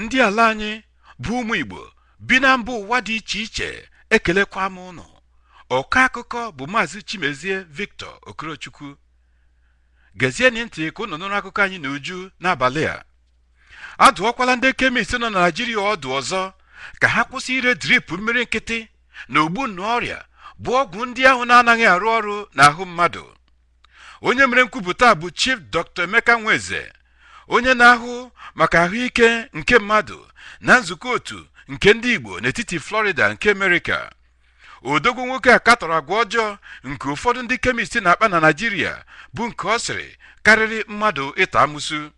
Ndị ala anyị bụ ụmụ Igbo bi na mba ụwa dị iche iche, ekelekwa m ụnụ. Ọkọ akụkọ bụ Maazị Chimezie Victor Okorochukwu. Gezienụ ntị ka ụnụ nụrụ akụkọ anyị n'uju n'abalị a. A dụọkwala ndị chemist nọ na Naịjirịa ọdụ ọzọ ka ha kwụsị ire drip mmiri nkịtị na ogbu na ọrịa bụ ọgwụ ndị ahụ na-anaghị arụ ọrụ n'ahụ mmadụ. Onye mere nkwupụta bụ Chief Dr. Emeka Nweze, onye na-ahụ maka ahụike nke mmadụ na nzukọ otu nke ndị Igbo n'etiti Florida nke Amerịka. Odogwu nwoke a katọrọ agwa ọjọọ nke ụfọdụ ndị chemist na-akpa na Naịjirịa bụ nke ọ sịrị karịrị mmadụ ịta amụsụ.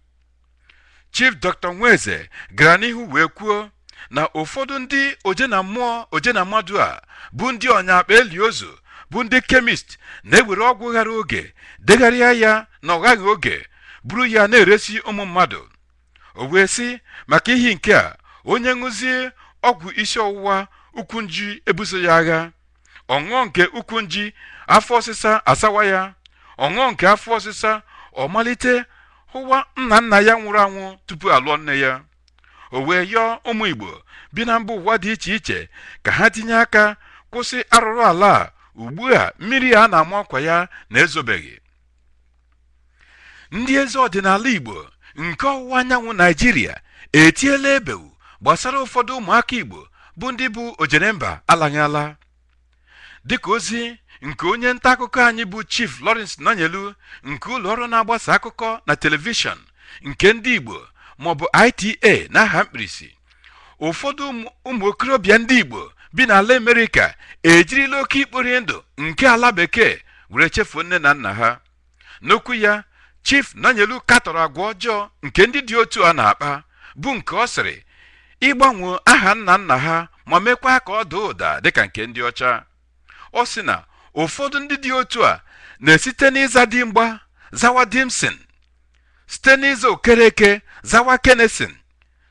Chief Dr. Nweze gara n'ihu wee kwuo na ụfọdụ ndị oje na mmụọ oje na mmadụ a bụ ndị ọnya akpa eli ozu bụ ndị chemist na-ewere ọgwụ ghara oge degharịa ya na ọ ghaghị oge buru ya na-eresi ụmụ mmadụ. O wee sị maka ihi nke a, onye ṅụzie ọgwụ isi ọwụwa ukwu nji ebuso ya agha, ọ ṅụọ nke ukwu nji afọ ọsịsa asawa ya, ọ ṅụọ nke afọ ọsịsa ọ malite hụwa nna nna ya nwụrụ anwụ tupu alụọ nne ya. O wee yọọ ụmụ Igbo bi na mba ụwa dị iche iche ka ha tinye aka kwụsị arụrụ ala a ugbu a mmiri a na-ama ọkwa ya na-ezobeghị. Ndị eze ọdịnala Igbo nke ọwụwa anyanwụ Naịjirịa etiela ebewu gbasara ụfọdụ ụmụaka Igbo bụ ndị bụ ojeremba alaghị ala. Dịka ozi nke onye nta akụkọ anyị bụ Chief Lawrence Nonyelu nke ụlọ ọrụ na-agbasa akụkọ na telivishọn nke ndị Igbo maọbụ ITA n'aha mkpirisi, ụfọdụ ụmụ okorobịa ndị Igbo bi n'ala Amerịka ejirila oke ikpori ndụ nke ala bekee were chefuo nne na nna ha. N'okwu ya, Chief Nonyelu katọrọ agwa ọjọọ nke ndị dị otu a na-akpa bụ nke ọ sịrị ịgbanwe aha nna nna ha ma mekwa ka ọ daa ụda dịka nke ndị ọcha. Ọ sị na ụfọdụ ndị dị otu a na-esite n'ịza dimgba zawa dimsin, site n'ịza okereke zawa kenesin,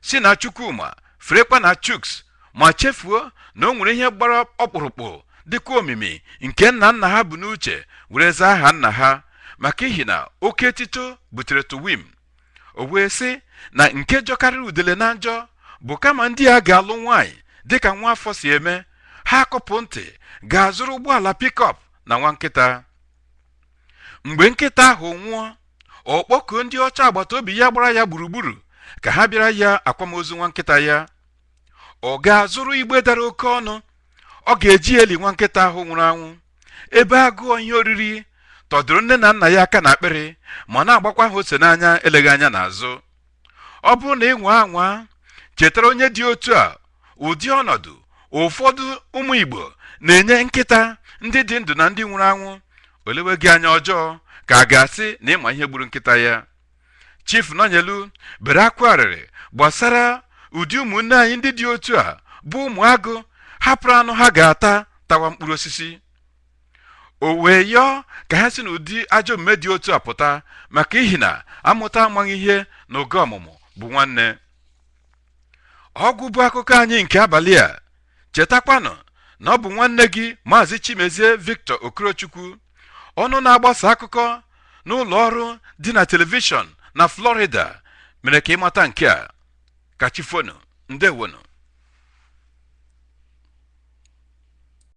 si na Chukwuma ferekwa na Chuks, ma chefuo na o nwere ihe gbara ọkpụrụkpụ dịka omimi nke nna nna ha bụ n'uche were zaa aha nna ha, maka ihi na oke etito butere tuwim. O wee sị na nke jọkarịrị udele na njọ bụ kama ndị a ga-alụ nwaanyị dịka nwa afọ si eme, ha akọpụ ntị ga-azụrụ ụgbọala pikọp na nwa nkịta. Mgbe nkịta ahụ nwụọ, ọ kpọkuo ndị ọcha agbata obi ya gbara ya gburugburu ka ha bịara ya akwamozu nwa nkịta ya. Ọ ga-azụrụ igbe dara oke ọnụ ọ ga-eji eli nwa nkịta ahụ nwụrụ anwụ, ebe agụọ ihe oriri tọdụrụ nne na nna ya aka n'akpịrị ma na-agbakwa ha ose n'anya eleghị anya n'azụ. Ọ bụrụ na ị nwaa anwa chetara onye dị otu a ụdị ọnọdụ ụfọdụ ụmụ Igbo na-enye nkịta ndị dị ndụ na ndị nwụrụ anwụ, olewe gị anya ọjọọ ka a ga-asị na ịma ihe gburu nkịta ya. Chief Nonyelu bere akwa arịrị gbasara ụdị ụmụnne anyị ndị dị otu a bụ ụmụ agụ hapụrụ anụ ha ga-ata tawa mkpụrụ osisi. O wee yọọ ka ha si n'ụdị ajọ omume dị otu a pụta, maka ihi na amụta amaghị ihe na oge ọmụmụ bụ nwanne. Ọgwụ bụ akụkọ anyị nke abalị a. Chetakwanụ na ọ bụ nwanne gị Maazị Chimezie Victor Okorochukwu, ọnụ na-agbasa akụkọ n'ụlọ ọrụ dị na telivishọn na Florida mere ka ịmata nke a. Kachifonu, ndewonu.